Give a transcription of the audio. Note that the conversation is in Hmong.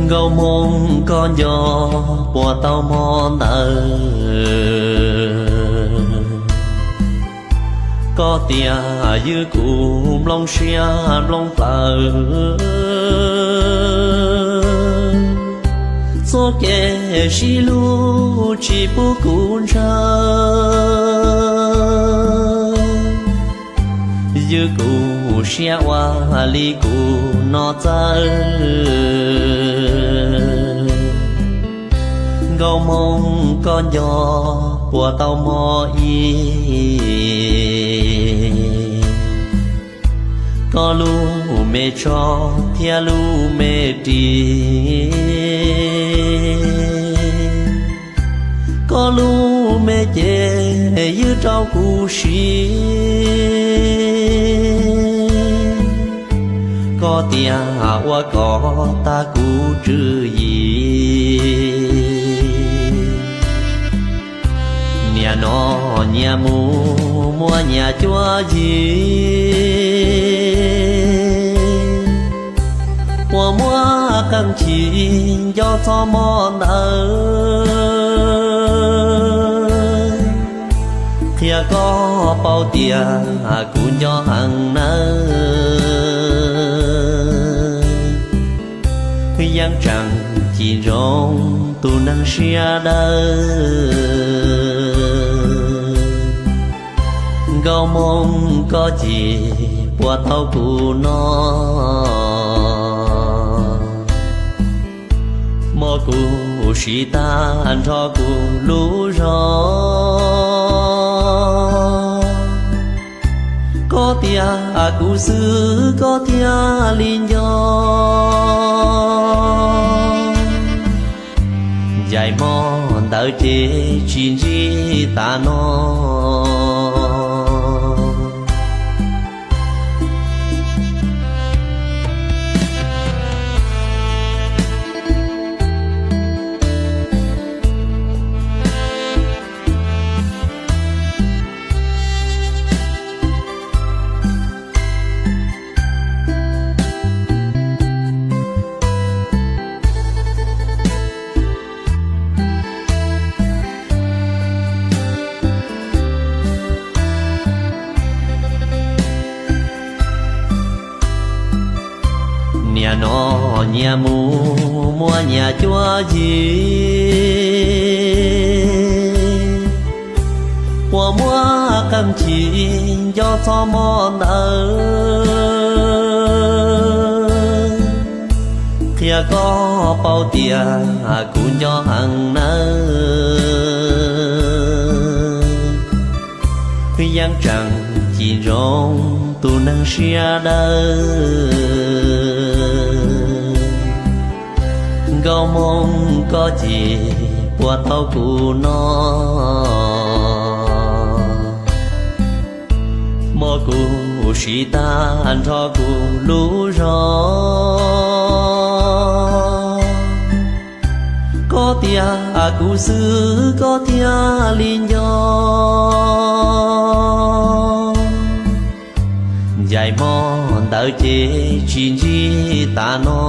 Nkauj Hmoob koj nco puas tau hmo ntawd, koj tias ywj kuv nplooj siab nplooj plawv, txoj kev sib hlub tsis pub kuv ntshaw, ywj kuv siab ua li kuv no txawj. Nkauj Hmoob koj nco puas tau hmo ib, koj lub me tsho thiab lub me ris, koj lub me cev ywj rau kuv siv, koj tias ua kom tag kuv tswv yim. Niaj no nyias mus muaj nyias cuab yig, puas muaj qee chim nco txog hmo ntawd, qhia koj paub tias kuv nco heev nawb. Yeej tseem cim ntsoov tus neeg siab dawb. Nkauj Hmoob koj cim puas tau kuv no, hmo kuv siv tag nrho kuv lub zog, koj tias kuv xwb koj thiaj li nco. Ncaim hmo ntawd ces tsis ntsib tas no. Niaj no nyias mus muaj nyias cuab yig, puas muaj qee chim nco txog hmo ntawd, qhia koj paub tias kuv nco heev nawb. Yeej tseem cim ntsoov tus neeg siab dawb. Nkauj Hmoob koj cim puas tau kuv no, hmo kuv siv tag nrho kuv lub zog, koj tias kuv xwb koj thiaj li nco. Ncaim hmo ntawd ces tsis ntsib tas no.